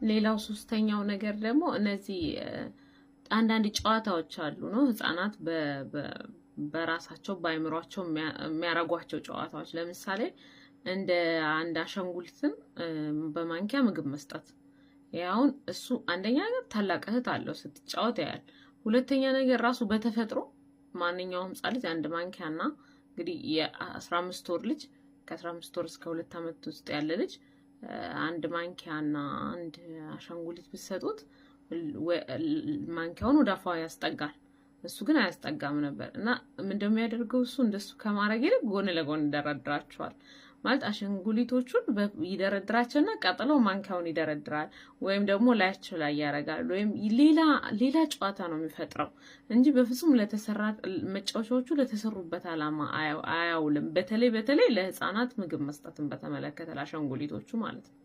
ሌላው ሶስተኛው ነገር ደግሞ እነዚህ አንዳንድ ጨዋታዎች አሉ ነው፣ ህጻናት በራሳቸው በአይምሯቸው የሚያረጓቸው ጨዋታዎች። ለምሳሌ እንደ አንድ አሻንጉሊትን በማንኪያ ምግብ መስጠት። አሁን እሱ አንደኛ ነገር ታላቅ እህት አለው፣ ስትጫወት ያያል። ሁለተኛ ነገር ራሱ በተፈጥሮ ማንኛውም ህጻን ልጅ አንድ ማንኪያና እንግዲህ የ15 ወር ልጅ፣ ከ15 ወር እስከ 2 ዓመት ውስጥ ያለ ልጅ አንድ ማንኪያና አንድ አሻንጉሊት ብትሰጡት ማንኪያውን ወደ አፏ ያስጠጋል። እሱ ግን አያስጠጋም ነበር። እና እንደሚያደርገው እሱ እንደሱ ከማድረግ ይልቅ ጎን ለጎን ይደረድራቸዋል። ማለት አሻንጉሊቶቹን ይደረድራቸውና ቀጥሎ ማንኪያውን ይደረድራል፣ ወይም ደግሞ ላያቸው ላይ ያደርጋል፣ ወይም ሌላ ሌላ ጨዋታ ነው የሚፈጥረው እንጂ በፍጹም ለተሰራ መጫወቻዎቹ ለተሰሩበት ዓላማ አያውልም። በተለይ በተለይ ለህፃናት ምግብ መስጠትን በተመለከተ ለአሻንጉሊቶቹ ማለት ነው።